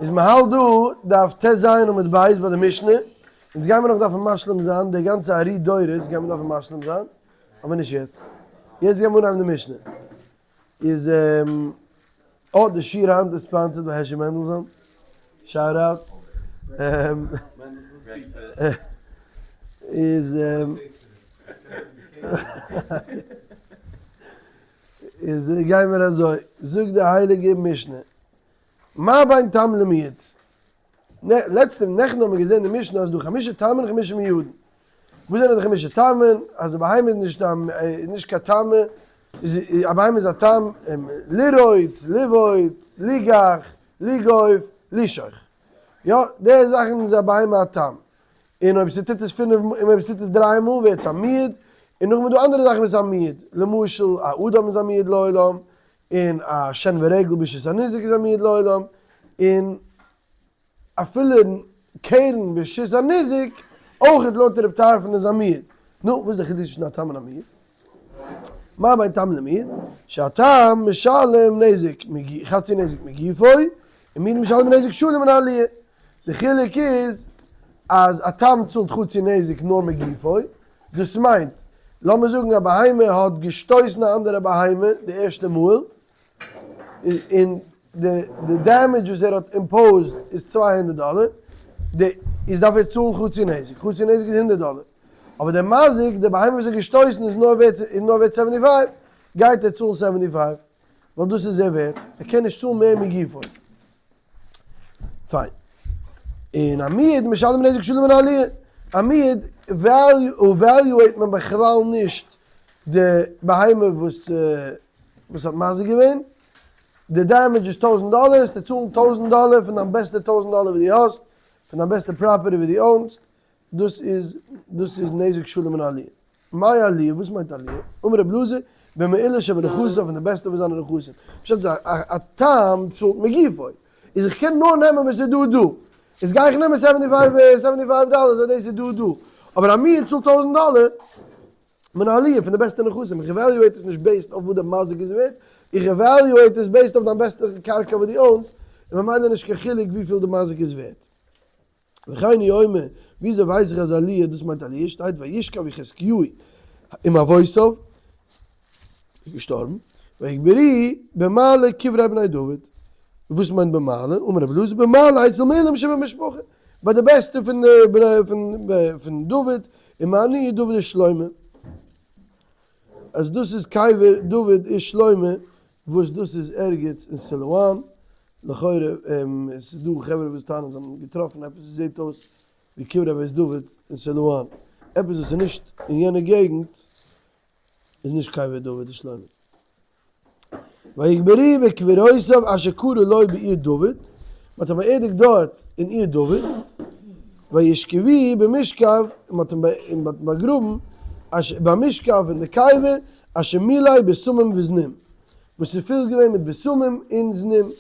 איז מ'האלט דא דף טז עמוד ב' ביי די משנה, אונז גיימער נאך דארפן משלים זיין די גאנצע ארי דורות גיימער דארפן משלים זיין, אבער נישט יעצט, יעצט גיימער אנהייבן די משנה, איז אה די שיעור היינט איז sponsored ביי הערשי מענדלזאהן, shout out, איז איז גיימער אזוי, זאגט די הייליגע משנה, מה בין תם למועד? לעצטע נעכטן האבן מיר געזען די משנה אז דא חמשה תמין חמשה מועדין. וואס זענען די חמשה תמין? אז די בהמה איז נישט א איז נישט קיין תמה, איז א בהמה איז א תם, לרעות, לבעוט, ליגח, לגוף, לשוך. יא, די זאכן איז א בהמה א תם. און אויב ס'טוט עס פינף מאל, און אויב ס'טוט עס דריי מאל ווערט עס א מועד, און נאכדעם איז דא אנדערע זאכן וואס איז א מועד, למשל א אדם איז א מועד לעולם, און א שן ורגל ברשות הניזק איז א מועד לעולם, און אפילו קרן ברשות הניזק אויך לויט רב טרפון איז א מועד. נו, וואס איז די חידוש צווישן א תם און א מועד? מה בין תם למועד? שהתם משלם נזק חצי נזק מגופו, און מועד משלם נזק שלם מן העליה. די חילוק איז אז א תם צאלט חצי נזק נאר מגופו, דאס מיינט, לאמיר זאגן א בהמה האט געשטויסן א אנדערע בהמה די ערשטע מאל, און די damage וואס ער האט imposed איז 200 דאלער, די איז דארף ער צאלן חצי נזק, חצי נזק איז הונדערט דאלער, אבער די מזיק, די בהמה וואס האט געשטויסן איז נאר ווערט איז נאר ווערט seventy five, גייט ער צאלן seventy five, ווייל דאס איז ער ווערט, ער קען נישט צאלן מער מגופו. פיין. און א מועד משלם נזק שלם מן העליה. א מועד evaluate מען בכלל נישט די בהמה וואס וואס האט מזיק געווען. די damage איז טויזנט דאלער, וועסטו צאלן טויזנט דאלער פון דיין בעסטע טויזנט דאלער וואס דו האסט, פון דיין בעסטע property וואס דו own סט. דאס איז דאס איז נזק שלם מן העליה. מאי עליה? וואס מיינט עליה? אמר רבי אלעזר, במעולה שבנכסיו, פון די בעסטע פון זיינע נכסים. פשט איז א תם צאלט מגופו. איז איך קען נאר נעמען ווען ס'איז דא דא. איז גיי איך נעמען seventy five seventy five דאלער ווייל דאס איז דא דא. אבער א מועד צאלט טויזנט דאלער מן העליה פון די בעסטע נכסים. איך evaluate עס נישט based אויף וואס די מזיק איז ווערט, איך evaluate עס based אויף דיין בעסטע קרקע וואס דו own סט, און ממילא נישט קיין חילוק וויפיל די מזיק איז ווערט. וכן הוא אומר, וויאזוי ווייס איך אז עליה דאס מיינט עליה, שטייט וישכב יחזקיהו עם אבותיו, איז געשטארבן, ויקברוהו במעלה קברי בני דוד, וואס מיינט במעלה, אמר רבי אלעזר במעלה אצל מעולים שבמשפחה, ביי די בעסטע פון די פון דוד, ומנו דוד ושלמה, אז דאס איז קבר דוד איש שלמה, וואס דאס איז ערגעץ אין סילואן, לכאורה עס איז דא חברה וואס טענה'ן זיי האבן געטראפן עפעס עס זעט אויס ווי קברי בית דוד אין סילואן, עפעס וואס איז נישט אין יענע געגנט איז נישט קבר דוד ושלמה. ויקברוהו בקברותיו אשר כרה לו בעיר דוד, מען האט אים באערדיגט דארט אין עיר דוד, וישכבוהו במשכב, און מען האט אים באגראבן במשכב אין די קבר אשר מילא בשמים וזנים, וואס איז פול געווען מיט בשמים און זנים,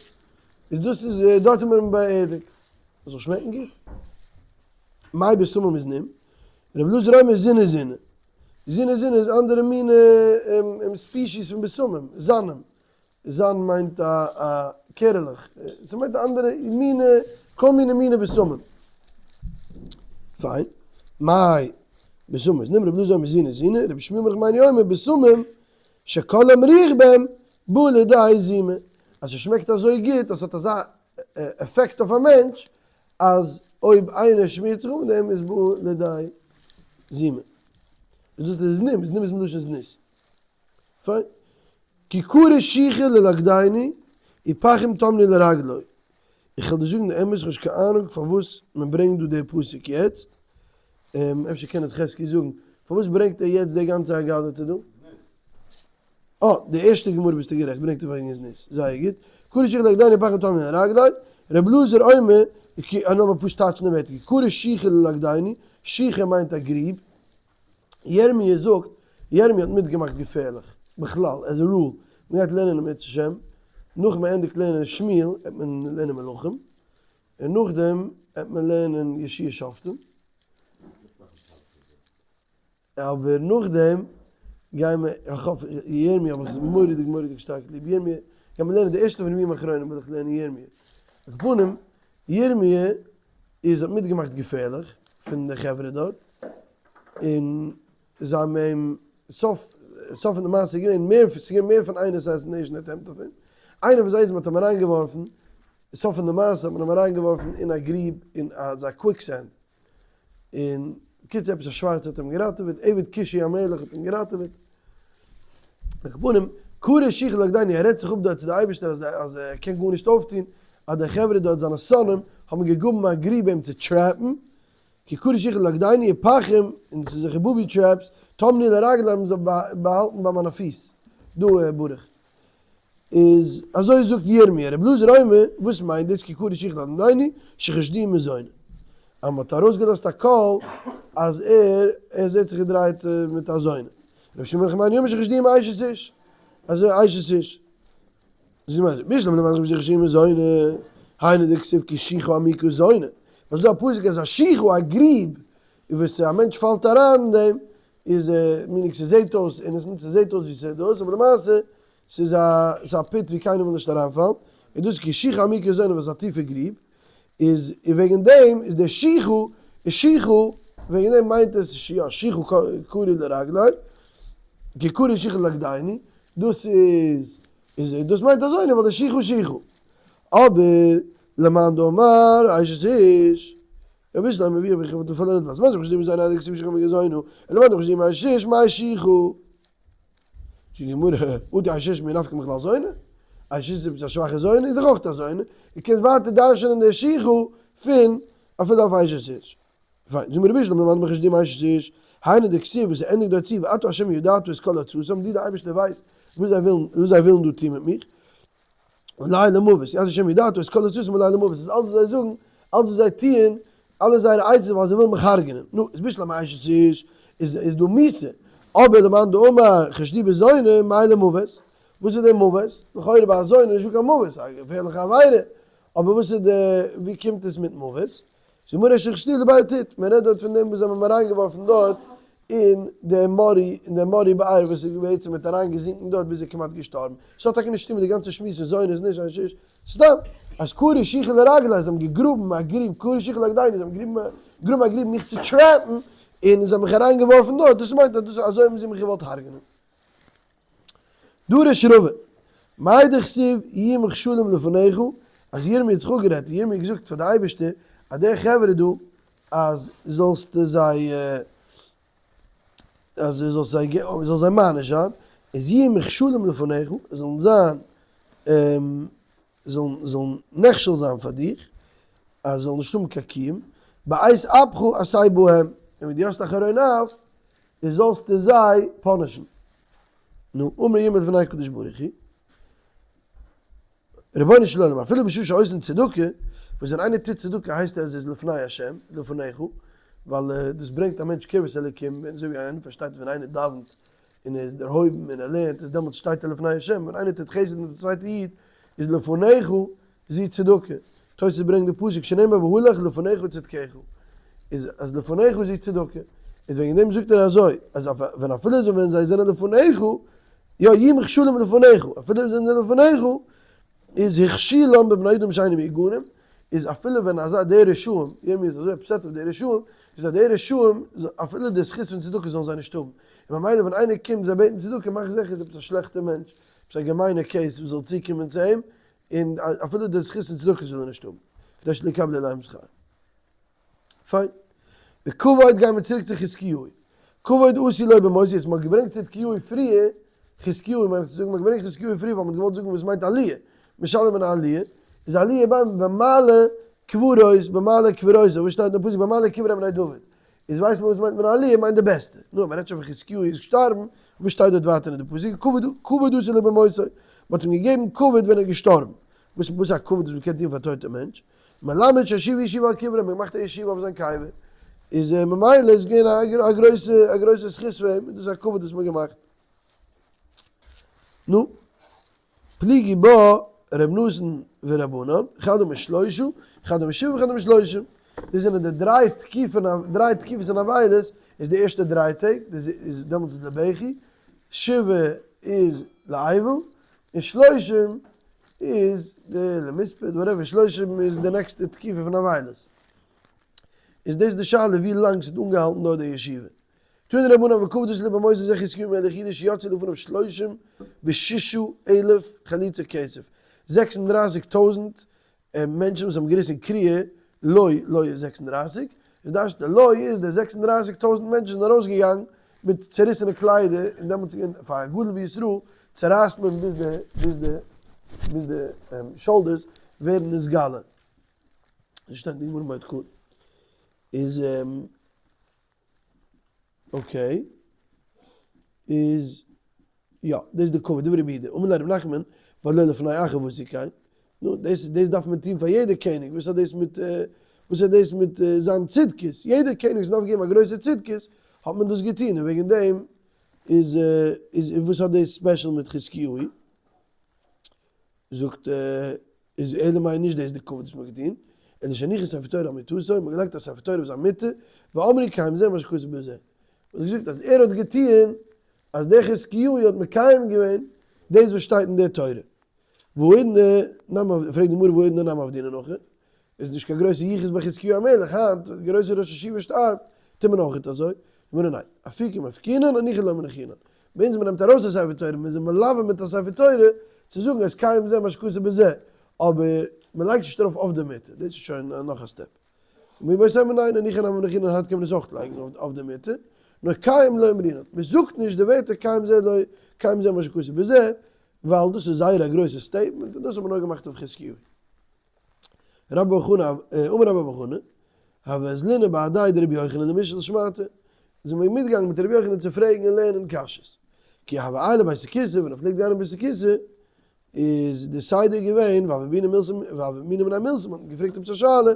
איז דאס איז דארט האט מען אים באערדיגט, עס זאל שמעקן גוט. מאי בשמים וזנים? רבי אלעזר אומר זיני זיני. זיני זיני איז אנדערע מינע species פון בשמים, זנים. זן מיינט א א קערעלעך, ס'מיינט אנדערע מינע, כל מיני מיני בשמים. פיין. מאי בשמים וזנים? רבי אלעזר אומר זיני זיני, רבי שמואל בר נחמני אומר בשמים שכל המריח בהם בא לידי זימה, אז ס'שמעקט אזוי גוט אז ס'האט אזא עפעקט אויף א מענטש אז אויב איינער שמירט זיך אן מיט דעם איז בא לידי זימה. איז דאס די זנים, זנים איז מלשון זנות. פיין. ככרי שיחה ללקדני ופחים טמנו לרגלי. איך וועל דיר זאגן די אמת, איך האב נישט קיין אהנונג פארוואס מען ברענגט דא די פסוק יעצט, אפשר קען עס חזקי זאגן, פארוואס ברענגט ער יעצט די גאנצע אגדתא דא? אה, די ערשטע גמרא ביסטו גערעכט, ברענגט ער וועגן זנות, זייער גוט. ככרי שיחה ללקדני ופחים טמנו לרגלי, רבי אלעזר אומר, לאמיר פשוט טייטשן די ווערטער, ככרי שיחה ללקדני, שיחה מיינט א גריב, ירמי' זאגט, ירמי' האט מיטגעמאכט געפערליך, בכלל, as a rule, מען גייט לערנען אם ירצה השם, נאך מען ענדיגט לערנען שמואל העט מען לערנען מלכים, און נאכדעם העט מען לערנען יהושע שופטים, אבער נאכדעם גייען מיר, איך האף, ירמי' האב איך מורא'דיג מורא'דיג שטארק ליב, ירמי', גייען מיר לערנען די ערשטע פון נביאים אחרונים וועל איך לערנען ירמי', על כל פנים. ירמי' איז האט מיטגעמאכט געפערליך פון די חברה דארט, און זיי האבן אים, סוף סוף פון די מעשה איז געווען מער, ס'איז געווען מער פון איין assassination attempt אויף אים, איינער פון זיי איז מ'האט אים אריינגעווארפן, סוף פון די מעשה האט מען אים אריינגעווארפן אין א גריב אין אזא quicksand, און בקיצור עפעס א שווארצער האט אים געראטעוועט, עבד כושי המלך האט אים געראטעוועט. על כל פנים, כרה שוחה ללכדני, ער רעדט זיך אפ דארט צו די אייבערשטער אז אז ער קען גארנישט אויפטון, אז די חברה דארט זיינע שונאים האבן געגראבן א גריב אים צו trap ן, כי כרה שוחה ללכדני ופחים, און ס'איז זיכער booby traps, טמנו לרגלי האבן זיי באהאלטן ביי מיינע פיס. דא ברוך. איז אזוי זאגט ירמי', רבי אלעזר אומר, וואס מיינט דאס כי כרה שוחה ללכדני, שחשדוהו בזונה. אז מ'האט ארויסגעלאזט א קול אז ער ער זעהט זיך געדרייט מיט א זונה. רבי שמעון בן חנניה אומר שחשדוהו באשת איש. אזוי אשת איש. בשלמא למאן דחשיד שחשדוהו בזונה, היינו דכתיב כי שוחה עמוקה זונה. וואס איז דא א פסוק אז א שוחה א גריב וואס א מענטש פאלט אריין אין דעם איז meaning ס'זעהט אויס innocent, ס'זעהט אויס ווי ס'איז דאס, אבער למעשה ס'איז א ס'איז א pit ווי קיינער וויל נישט אריינפאלן, און דאס כי שוחה עמוקה זונה וואס איז א טיפע גריב, איז און וועגן דעם איז דער שוחה איז שוחה, וועגן דעם מיינט עס יא שוחה כרו לרגלי, כי כרו שוחה ללכדני, דאס איז איז דאס מיינט אזוי ווייל די שוחה שוחה, אבער למאן דאמר אשת איש. רבי שלמה ווי האב איך דא פארלערנט וואס מ'זאגט נישט זיין איידער כסף שכם געזוינו אלא מה דאך שדים אשש מאי שיחו זאגט די גמרא אודי אשש מי נפקא מכלל זונה אשש איז א שוואכע זונה איז דאך אויך א זונה דו קענסט ווייטער דרש'נען די שיחו פון אפילו אויף אשש איש פיין זאגט מיר רבי שלמה מה דאך שדים אשש איש היינו דכתיב וואס ענדיגט דארט צו ואתה השם ידעת את כל עצתם די די אייבערשטער ווייסט וואס זיי ווילן וואס זיי ווילן דא טון מיט מיך אולי למוות, יד השם ידעתו את כל עצתם אולי למוות, איז אלץ וואס זיי זאגן, אלץ וואס זיי טוען, אלע זייערע עצות ווייל זיי ווילן מיך הרג'נען, נו, איז בשלמא אשת איש, איז איז דא מיתה, אבער למאן דאמר חשדוהו בזונה, מאי למוות? וואס איז די מוות? לכאורה ביי א זונה איז נישטא קיין מוות, א געפערליכע עבירה, אבער וואס איז די, ווי קומט עס מיט מוות? זאגט גמרא שחשדוהו לבאר טיט, מען רעדט דארט פון דעם וואס זיי האבן אים אריינגעווארפן דארט אין די muddy, אין די muddy באר וואס איז בעצם האט אריינגעזינקן דארט ביז ער איז כמעט געשטארבן, ס'האט טאקע נישט צוטון מיט די גאנצע שמועס פון זונה איז נישט אשת איש, סתם אז כרו שוחה לרגלי זיי האבן געגראבן א גריב כרו שוחה ללכדני זיי האבן געגראבן א גריב מיך צו trap ן און זיי האבן מיך אריינגעווארפן דארט, דאס מיינט אז דאס אזוי האבן זיי מיך געוואלט הרג'נען. דרש רבא, מאי דכתיב יהיו מכשולים לפניך, אז ירמי' האט זיך אפגערעדט און ירמי' האט געזאגט פאר די אייבערשטער אז די חברה דא אז זאלסטו זיי אז זאלסט זיי זאלסט זיי מעניש זיין, איז יהיו מכשולים לפניך, זאלן זיין זאלן זאלן נכשל זיין פאר דיך, אז זאלן נישט האבן קיין קיום, בעת אפך עשה בהם, און ווען דו האסט א חרון אף, איז זאלסטו זיי punish ן. נו, אמר ירמי' לפני הקדוש ברוך הוא, רבונו של עולם, אפילו בשעה שעושין צדקה, וואס ווען איינער טוט צדקה הייסט ער אז ער איז לפני השם, לפניך, ווייל דאס ברענגט א מענטש קרבת אלוקים, אזוי ווי איינער פארשטייט ווען איינער דאווענט און ער איז דערהויבן און ער לערנט איז דעמאלטס שטייט ער לפני השם, ווען איינער טוט חסד מיט א צווייטע איד איז לפניך זו צדקה, תוס' ברענגט די פסוק שנאמר והלך לפניך צדקך, איז אז לפניך זו צדקה, איז וועגן דעם זאגט ער אזוי, אז ווען אפילו ווען זיי זענען לפניך, יא יהיו מכשולים לפניך, אפילו ווען זיי זענען לפניך, איז הכשילם בבני אדם שאינם מהוגנים, איז אפילו ווען אזא די רשעים, ירמי' איז אזוי upset אויף די רשעים, איז אז די רשעים, אפילו די זכות פון צדקה זאלן זיי נישט האבן, און ממילא ווען איינער קומט זיי בעטן צדקה מאך זיכער איז עפעס א שלעכטע מענטש, עפעס א געמיינע case וואס זאל צוקומען צו אים, און אפילו די זכות פון צדקה זאל ער נישט האבן, כדי שלא יקבלו עליהם שכר. פיין. בכבוד גייען מיר צוריק צו חזקיהו. כבוד עשו לו במותו, יעצט מ'האט געברענגט צדקיהו פריער, חזקיהו מיין איך צו זאגן, מ'האט געברענגט חזקיהו פריער ווייל מ'האט געוואלט זאגן וואס מיינט עליה, משלם מן העליה, איז עליה ביים במעלה קברות, במעלה קברות, וואס שטייט אין די פסוק במעלה קברי בני דוד, איז ווייסט מען וואס מיינט מן העליה מיינט די בעסטע. נו, מ'רעדט שוין ווען חזקיהו איז געשטארבן, וואס שטייט דארט ווייטער אין די פסוק, כבוד כבוד עשו לו במותו, מ'האט אים געגעבן כבוד ווען ער איז געשטארבן. וואס וואס איז א כבוד וואס מ'קען טון פאר א טויטע מענטש? מלמד שהושיבו ישיבה על קברו, מ'האט געמאכט א ישיבה אויף זיין קבר, איז ממילא איז געווען א גרויסע א גרויסע זכות פאר אים, דאס איז א כבוד וואס מ'האט געמאכט. נו. פליגי בה ר' נתן ורבנן, חד אמר שלושה, חד אמר שבעה וחד אמר שלושים. דאס זענען די דריי תקופות, דריי תקופות אין אבילות, איז די ערשטע דריי טעג, דאס איז דעמאלטס איז לבכי, שבעה איז לאבל, און שלושים. איז די למספד whatever שלושים איז די נעקסטע תקופה פון אבילות. איז דאס די שאלה ווי לאנג ס'האט אנגעהאלטן דארט די ישיבה. תנו רבנן וכבוד איז לבמות זה חזקיהו מלך יהודה שיצאו לפניו שלושים ושישה אלף חליצי כסף, 36 טויזנט מענטשן וואס האבן געריסן קריעה, לוי, לוי איז 36, איז דאס די לוי איז די 36 טויזנט מענטשן זענען ארויסגעגאנגען מיט צעריסענע קליידער, און דעמאלטס איז געווען פאר א גדול בישראל צערייסט מען ביז די ביז די ביז די shoulders ווערן נתגלה. דאס שטייט אין די גמרא מועד קטן. איז okay. איז יא, דאס איז די כבוד, דברי רבי יהודה. אמר ליה רבי נחמן, והלא לפני אחאב עשו כן. נו, דאס דאס דארף מען טון פאר יעדע קעניג, וואס האט דאס מיט וואס האט דאס מיט זיין צדקות? יעדע קעניג וואס מ'דארף געבן א גרויסע צדקות, האט מען דאס געטון, און וועגן דעם איז איז וואס האט דאס special מיט חזקיהו? זאגט איז אלא מאי נישט דאס די כבוד וואס מ'האט געטון, אלא שהניחו ספר תורה על מיטתו, מ'האט געלייגט א ספר תורה אויף זיין מיטה, ואמרו קיים זה מה שכתוב בזה. מ'האט געזאגט אז ער האט געטון אז דער חזקיהו האט מקיים געווען דאס וואס שטייט אין דער תורה. והאידנא נמי, פרעגט די גמרא והאידנא נמי עבדינן הכי, איז נישט קיין גרויסע יחוס ביי חזקיהו המלך, היינט ווען גרויסע ראש ישיבה שטארבט טוט מען אויכעט אזוי? גמרא ניין, אפוקי מפקינן הניחא לא מנחינן, ווען מען נעמט ארויס א ספר תורה מען איז אים מלווה מיט א ספר תורה צו זאגן אז קיים זה מה שכתוב בזה, אבער מען לייגט נישט ארויף אויף די מיטה, דאס איז שוין נאך א step. ואיבעית אימא ניין הניחא נמי מנחינן היינט קען מען עס אויך לייגן אויף די מיטה, נאר קיים לא אמרינן, מען זאגט נישט די ווערטער קיים זה לא קיים זה מה שכתוב בזה, ווייל דאס איז זייער א גרויסע statement און דאס האט מען נאר געמאכט אויף חזקיהו. רבה בר חנא, אמר רבה בר חנא, הוה אזלינן בהדיה דרבי יוחנן למישאל שמעתא, זענען מיר מיטגעגאנגען מיט רבי יוחנן צו פרעגן און לערנען קשיות. כי הוה עייל לבית הכסא, ווען ער פלעגט גיין אין בית הכסא, איז די סדר געווען, והוה בעינא מילתא, והוה בעינא מיניה מילתא, מען האט געפרעגט עפעס א שאלה,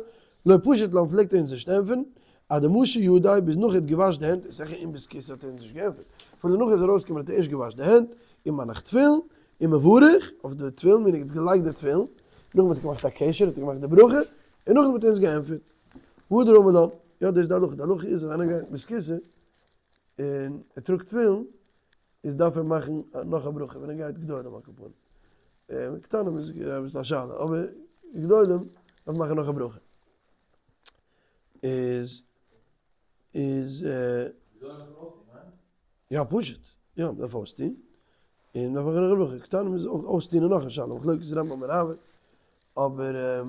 לא פשט לן פלעגט ער אונז נישט ענטפערן, עד דמשי ידיה, ביז נאך ער האט געוואשט די הענט, איז זיכער אין בית כסא האט ער אונז נישט געענטפערט, אפילו נאך ער איז ארויסגעקומען האט ער ערשט געוואשט די הענט, און מנח תפילין, און מברך אויף די תפילין, מיינען ער האט געלייגט די תפילין, נאכדעם האט ער געמאכט א קשר, האט ער געמאכט די ברכה, און נאכדעם האט ער אונז געענטפערט. והדר אמר לן, יא דאס איז די הלכה, די הלכה איז אז איינער גייט בית כסא און ער טראגט תפילין, איז דארף ער מאכן נאך א ברכה ווען ער גייט גדולים על כל פנים. קטנים איז אביסל א שאלה, אבער גדולים דארף מאכן נאך א ברכה. איז איז יא פשוט, יא מ'דארף אויסטוהן, און מ'דארף מאכן נאך א ברכה, קטנים איז אויסטוהן איז נאך א שאלה, מחלוקת רמב ם און ראבד, אבער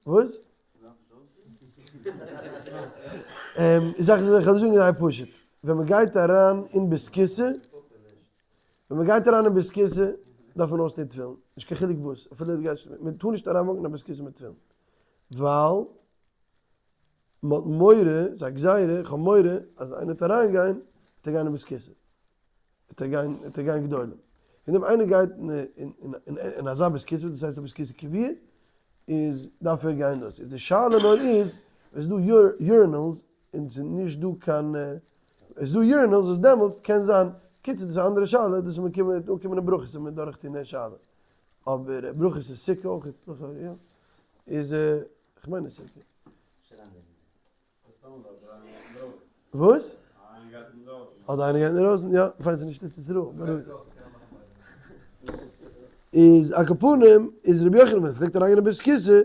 וואס? איז זאך איך וועל זאגן זייער פשוט, ווען מ'גייט אריין אין בית כסא, ווען מ'גייט אריין אין בית כסא דארף מען אויסטוהן תפילין, נישט קיין חילוק וואס, אפילו דו גייסט, מ'טאר נישט אריין walk ן אין א בית כסא מיט תפילין, ווייל מ'האט מורא, ס'איז א גזירה, איך האב מורא אז איינער וועט אריינגיין, וועט ער גיין אין בית כסא, וועט ער גיין, וועט ער גיין גדולים. ווען דעם איינער גייט אין אזא בית כסא, דאס הייסט א בית כסא קבוע, איז דארף ער גיין דאס. איז די שאלה נאר איז, ווען ס'איז דא urinals און ס'איז נישט דא קיין, עס איז דא urinals איז דעמאלטס קען זיין, קיצור דאס איז א אנדערע שאלה, דאס וועט מען אנקומען אין ברכות וועט מען דורכטון די שאלה. אבער ברכות איז סוכה אויך לכאורה יא. איז כ'מיין אז סוכה. וואס? אדער איינער גייט אינדרויסן, יא, פיין ס'איז נישט ארץ ישראל, בארואיג. איז על כל פנים, איז רבי יוחנן ווען ער פלעגט אריינגיין אין בית כסא,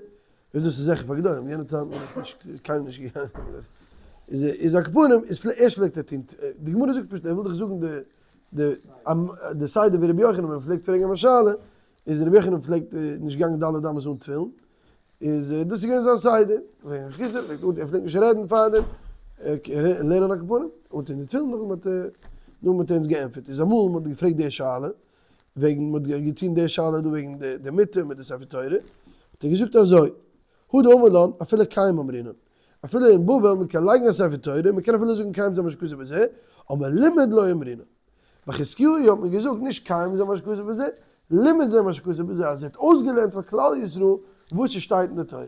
איז דאס איז זיכער פאר גדולים, יענע צייטן האט נישט קיינער נישט געגאנגען. איז איז על כל פנים, איז ערשט פלעגט ער טון, די גמרא זאגט פשוט, ער וויל דאך זאגן די די די סדר ווי רבי יוחנן ווען ער פלעגט פרעגן א שאלה, איז רבי יוחנן פלעגט נישט גאנגען ד' אמות אן תפילין, איז דאס איז געווען זיין סדר, ער פלעגט נישט רעדן פארדעם, לערנען על כל פנים, אנטון די תפילין, נאכדעם האט ער נאכדעם האט ער אונז געענטפערט, איז אמאל מען האט געפרעגט די שאלה, וועגן מען האט געטון די שאלה דא וועגן די מיטה מיט די ספר תורה, האט ער געזאגט אזוי, הא דאמר לן, אפילו קיים אמרינן, אפילו אין בבל מען קען לייגן א ספר תורה, מען קען אפילו זאגן קיים זה מה שכתוב בזה, אבער לימד לא אמרינן. ביי חזקיהו האט מען געזאגט נישט קיים זה מה שכתוב בזה, לימד זה מה שכתוב בזה, אז ער האט אויסגעלערנט פאר כלל ישראל וואס ס'שטייט אין די תורה.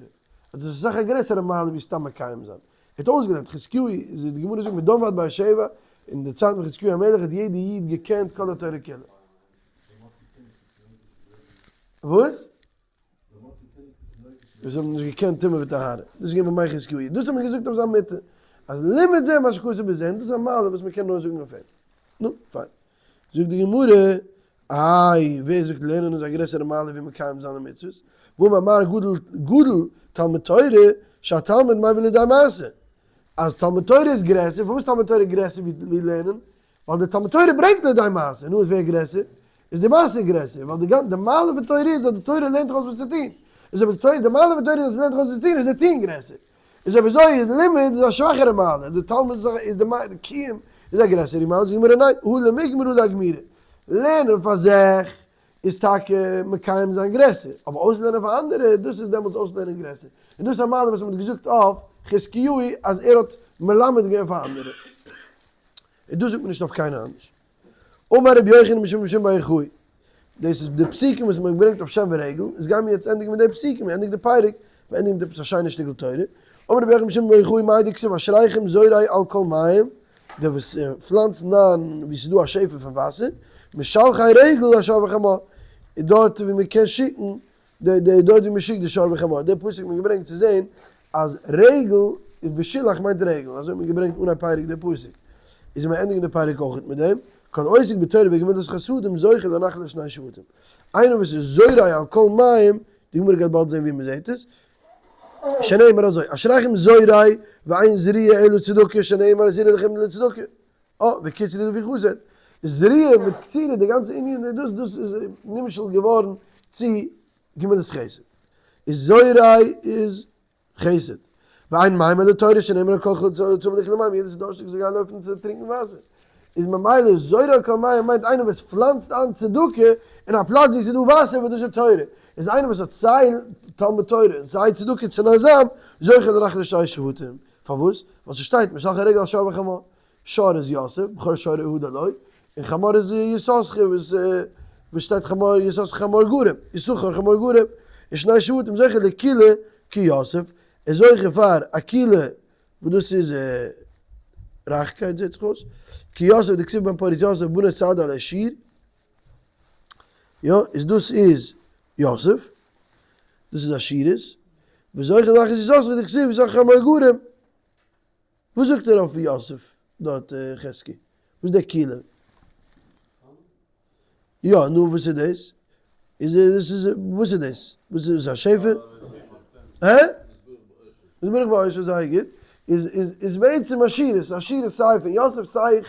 אז דאס איז אסאך א גרעסערע מעלה ווי סתם מקיים זיין. ער האט אויסגעלערנט, חזקיהו, איז די גמרא זאגט מדן ועד באר שבע, אין די צייטן פון חזקיהו המלך האט יעדע איד געקענט כל התורה כולה. וואס? וואס האבן נישט געקענט טומאה וטהרה, דאס איז געווען בימי חזקיהו, דאס האט מען געזאגט אויף זיין מיטה, אז לימד זה מה שכתוב בזה, און דאס איז א מעלה וואס מען קען נאר זאגן אויף אים. נו, פיין. זאגט די גמרא, איי, ווער זאגט לערנען איז א גרעסערע מעלה ווי מקיים זיין די מצוות? והאמר מר גדול גדול תלמוד תורה שהתלמוד מביא לידי מעשה. אז תלמוד תורה איז גרעסער, פארוואס תלמוד תורה גרעסער ווי לערנען? ווייל די תלמוד תורה ברענגט לידי מעשה, נו איז ווער גרעסער? איז די מעשה גרעסער, ווייל די גאנ די מעלה פון תורה איז אז די תורה לערנט דיך אויס וואס צו טון, איז אויב די תורה די מעלה פון תורה איז אז עס לערנט דיך אויס וואס צו טון איז די טון גרעסער, איז אויב אזוי איז לימוד איז א שוואכערע מעלה, די תלמוד איז א איז די קיום איז א גרעסערע מעלה, זאגט די גמרא ניין, הא למיגמר הא לאגמירי, לערנען פאר זיך איז טאקע מקיים זיין גרעסער, אבער אויסלערנען פאר אנדערע, דאס איז דעמאלטס אויסלערנען גרעסער, און דאס איז א מעלה וואס מען האט געזאגט אויף חזקיהו אז ער האט מלמד געווען פאר אנדערע, און דאס זאגט מען נישט אויף קיינער אנדערש. אמר רבי יוחנן משום רבי שמעון בר יוחאי, דאס איז די פסוקים וואס מען האט געברענגט אויף שם ורגל, איז גיימיר יעצט ענדיגן מיט די פסוקים, מען ענדיגט די פרק, מען ענדיגט מיט עפעס א שיינע שטיקל תורה, אמר רבי יוחנן משום רבי יוחאי מאי דכתיב אשריכם זורעי על כל מים, די וואס פלאנצן איין וואו ס'איז דא א שפע פון וואסער, משלחי רגל השור וחמור, איז דארט וואו מען קען שיקן, די די דארט וואו מען שיקט די שור וחמור, די פסוק האט מען געברענגט צו זען אז רגל איז ושילח מיינט רגל, אזוי האט מען געברענגט אנהייב פרק די פסוק, איז מען ענדיגן די פרק אויך מיט דעם, כל עוסק בתורה וגמילות חסדים זוכה לנחלת שני שבטים, איינער וואס איז זורע על כל מים, די גמרא גייט באלד זען ווי מען זעט עס, שנאמר אזוי, אשריכם זורעי ואין זריעה אלא צדקה שנאמר זרעו לכם לצדקה, אה, וקצרו לפי חסד, זריעה מיט קצירה די גאנצע ענין איז דאס, דאס איז נמשל געווארן צו גמילות חסד, איז זורעי איז חסד, ואין מים אלא תורה שנאמר כל צמא לכו למים, יעדער איז דארשטיג זאל גיין לויפן צו טרינקן וואסער. איז ממילא זורע כל מים מיינט איינער וואס פלאנצט איין צדקה אין א פלאץ ווי עס איז דא וואסער וואס דאס איז תורה, איז איינער וואס האט סיי תלמוד תורה און סיי צדקה צונאזאם זוכה לנחלת שני שבטים, פארוואס? ווייל ס'שטייט משלחי רגל השור וחמור, שור איז יוסף, בכור שורו הדר לו, און חמור איז יששכר וואס וואס שטייט חמור יששכר חמור גרם, יששכר חמור גרם, און שני שבטים זוכה לקהילה כיוסף, איז זוכה פאר א קהילה וואס דאס איז רייכקייט זעט זיך אויס, כי יוסף דכתיב בן פורת יוסף בנות סעדה על עשיר, יא, איז דאס איז יוסף, דאס איז עשירות, וזוכה לאחר יששכר דכתיב יששכר חמור גרם, וואס זאגט ער אויף יוסף דארט חזקי? וואס איז דער קהילה? יא, נו וואס איז דאס? איז דאס איז וואס איז דאס? וואס איז דאס א שפע? הא? מתברך בעושר זייער גוט. איז איז איז בעצם עשירות, עשירות סיי פון יוסף סיי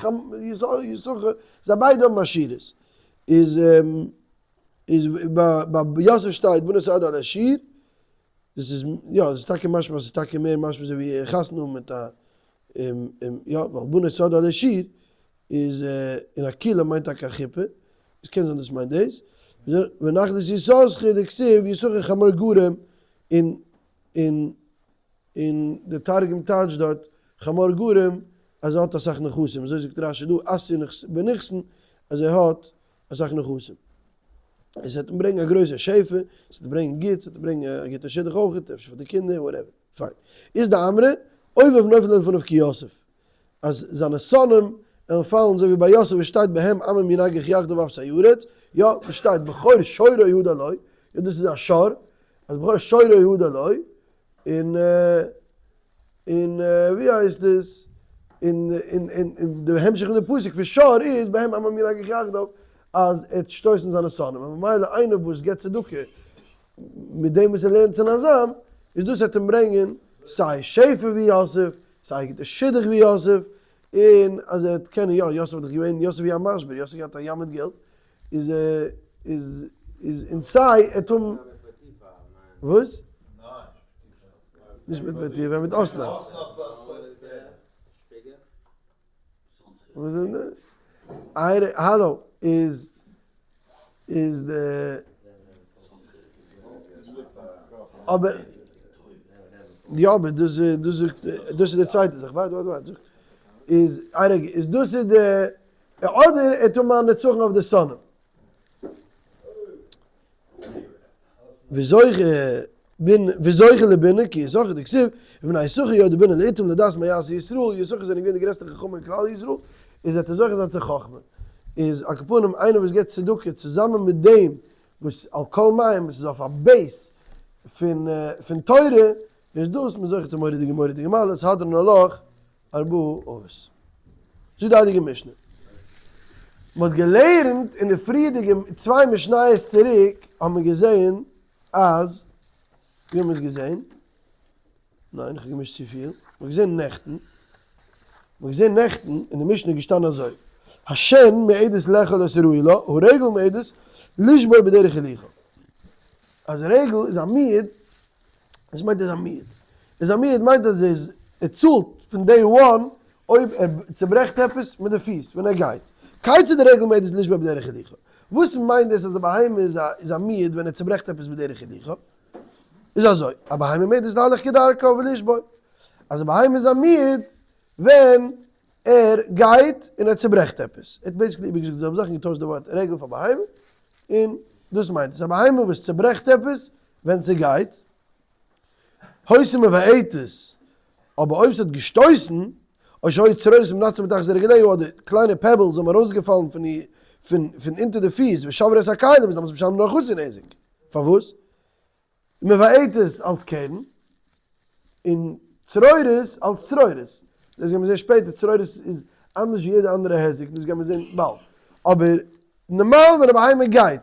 יששכר, זיי ביידע האבן עשירות. איז איז ביי יוסף שטייט בנות סעדה על עשיר, דאס איז יא, דאס איז טאקע משמע אז ס'איז טאקע מער משמע אזוי ווי חתונה האבן מיט א יא, ווייל בנות סעדה על עשיר איז אין א קהילה מיינט טאקע א חופה, עס קען זיין דאס מיינט דאס, ונחלת יששכר דכתיב יששכר חמור גרם און און און די תרגום טייטשט דארט חמור גרם אז ער האט אסאך נכסים, אזוי זאגט רשי דא אתיא בנכסין אז ער האט אסאך נכסים. עס וועט אים ברענגען א גרויסע שפע, עס וועט אים ברענגען גוטס, עס וועט אים ברענגען א גוטע שידוך אויך, אפשר פאר די קינדער, whatever, פיין. איז די אמרה, אויביו נופלין לפניו כיוסף, אז זיינע שונאים וועלן פאלן אזוי ווי ביי יוסף וואס שטייט בהם עמים ינגח יחדיו אפסי ארץ, יא, וואס שטייט בכור שורו הדר לו, יא דאס איז א שור, אז בכור שורו הדר לו, און און ווי הייסט עס, און און און די המשך פון די פסוק פון שור איז בהם עמים ינגח יחדיו, אז ער וועט שטויסן זיינע שונאים, און ממילא איינער וואס גיבט צדקה מיט דעם וואס ער לערנט צונאזאם, איז דאס וועט אים ברענגען סיי שפע ווי יוסף, סיי א גוטע שידוך ווי יוסף, און אז ער וועט קענען, יא, יוסף האט דאך געווען, יוסף ווי א משביר, יוסף האט געהאט א ים מיט געלט, איז איז איז און סיי ער וועט האבן, וואס? נישט מיט פוטיפר, מיט אסנת. וואס איז דאס? האלא, איז איז די אבער יא אבער דאס איז דאס זאגט דאס איז די צווייטע זאך ווארט ווארט ווארט איז איין רגע איז דאס איז די אדער ער טאר מיין נצחון אויף די שונאים. וזוכה בין וזוכה לבינה כי יששכר דכתיב ובני יששכר ידעו בינה לעתים לדעת מה יעשה ישראל, יששכר זענען געווען די גרעסטע חכמים אין כלל ישראל, איז וועט ער זוכה זיין צו חכמה. איז על כל פנים איינער וואס געבט צדקה צוזאמען מיט דעם וואס על כל מים וואס איז אויף א base פון פון תורה, איז דאס מען זוכה צו מורא'דיגע מורא'דיגע מעלות, הדרן עלך ארבעה אבות. זאגט די הייליגע משנה. מען האט געלערנט אין די פריערדיגע צוויי משניות צוריק האט מען געזען אז, ווי האט מען עס געזען? ניין איך האב געמישט צופיל, מען האט געזען נעכטן, מען האט געזען נעכטן אין די משנה איז געשטאנען אזוי, השן מעדת לאכול את הראוי לה, הרגל מעדת לשבור בדרך הליכה. אז רגל איז א מועד, וואס מיינט איז א מועד? איז א מועד מיינט אז ער איז ער צאלט פון day one אויב ער צוברעכט עפעס מיט די פיס ווען ער גייט. כיצד הרגל מעדת לשבור בדרך הליכה? וואס מיינט דאס אז א בהמה איז א איז א מועד ווען ער צוברעכט עפעס בדרך הליכה? איז אזוי, א בהמה מעדת להלך כדרכה ולשבור. אז א בהמה איז א מועד ווען ער גייט און ער צוברעכט עפעס. ער האט basically איבערגעזאגט די זעלבע זאך און געטוישט די ווארט רגל פאר בהמה. און דאס מיינט עס, א בהמה וואס צוברעכט עפעס ווען ס'גייט, היתה מבעטת, אבער אויב ס'האט געשטויסן, או שהיו צרורות מנתצין מתחת לרגליה, אדער קליינע pebbles זענען ארויסגעפאלן פון איר פון אונטער די פיס, ושברו את הכלים, איז דאמאלס משלם נאר חצי נזק. פארוואס? מבעטת אלס קרן, און צרורות אלס צרורות. דאס גיימיר זען שפעטער, צרורות איז אנדערש ווי יעדע אנדערע היזק, דאס גיימיר זען באלד. אבער נארמאל ווען א בהמה גייט,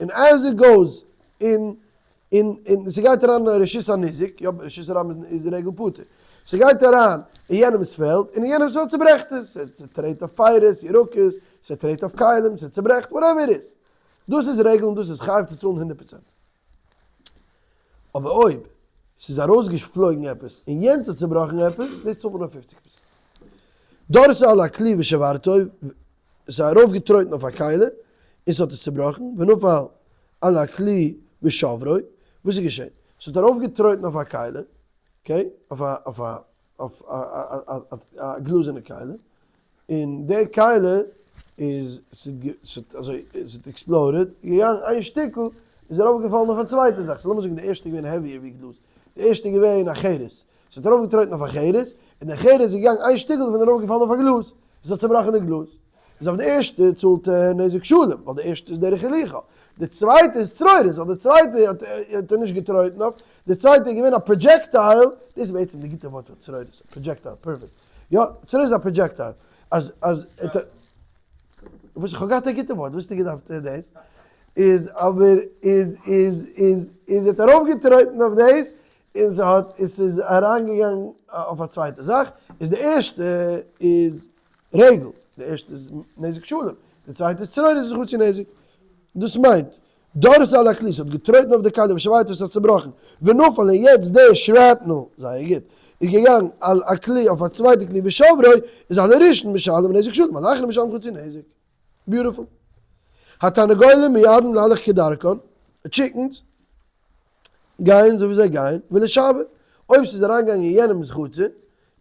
און as it goes, און און און ס'גייט אריין אין א רשות הניזק, יא רשות הרבים איז רגל פטור, ס'גייט אריין אין יענעמ'ס פעלד, און אין יענעמ'ס פעלד צוברעכט עס, ס'טרעט אויף פירות, ירקות, ס'טרעט אויף כלים, ס'צוברעכט, whatever it is. דאס איז רגל און דאס איז חייב צו צאלן 100%. אבער אויב ס'איז ארויסגעפלויגן עפעס און יענץ האט צובראכן עפעס, דאס צאלט מען נאר 50%. דרסה על הכלי ושברתו, ס'איז ארויפגעטרויטן אויף א כלי און ס'האט עס צובראכן, ונפל על הכלי ושברו, וואס איז געשען? ס'האט ארויפגעטרויטן אויף א כלי, okay, אויף א אויף א אויף א גלאזערנע כלי, און די כלי איז ס'האט אזוי ס'האט exploded, געגאנגען איין שטיקל איז ארויפגעפאלן אויף א צווייטע זאך, so לאמיר זאגן די ערשטע איז געווען heavier ווי גלאז, די ערשטע איז געווען א חרס, ס'האט ארויפגעטרויטן אויף א חרס, און די חרס איז געגאנגען איין שטיקל דערפון ארויפגעפאלן אויף א גלאז, עס האט צובראכן די גלאז, איז אויף די ערשטע צאלט ער נזק שלם, ווייל די ערשטע איז דרך הליכה, די צווייטע איז צרורות, ווייל די צווייטע האט ער נישט געטרויטן אויף, די צווייטע איז געווען א projectile, דאס איז בעצם די גוטע ווארט פאר צרורות, projectile, perfect. יא, צרורות איז א projectile. אז, אז, וואס איך האב געהאט א גוטע ווארט, וואס האסטו געדארפט דאס? איז אבער, איז, איז, איז, איז ער האט ארויפגעטרויטן אויף דאס, און ס'האט, און ס'איז אריינגעגאנגען אויף א צווייטע זאך, איז די ערשטע איז רגל, די ערשטע איז נזק שלם, די צווייטע איז צרורות איז חצי נזק. דאס מיינט, דרס על הכלי, ס'האט געטרויטן אויף די כלי ושברתו ס'האט צובראכן, ונפל און יעצט די shrapnel, זייער גוט, איז געגאנגען על הכלי אויף א צווייטע כלי ושברו, איז על הראשון משלם נזק שלם, על האחרון משלם חצי נזק. Beautiful. התרנגולים מועדין להלך כדרכן, chickens גייען אזוי ווי זיי גייען, ולשבר, אויב ס'איז אריינגעגאנגען אין יענעמ'ס חצר,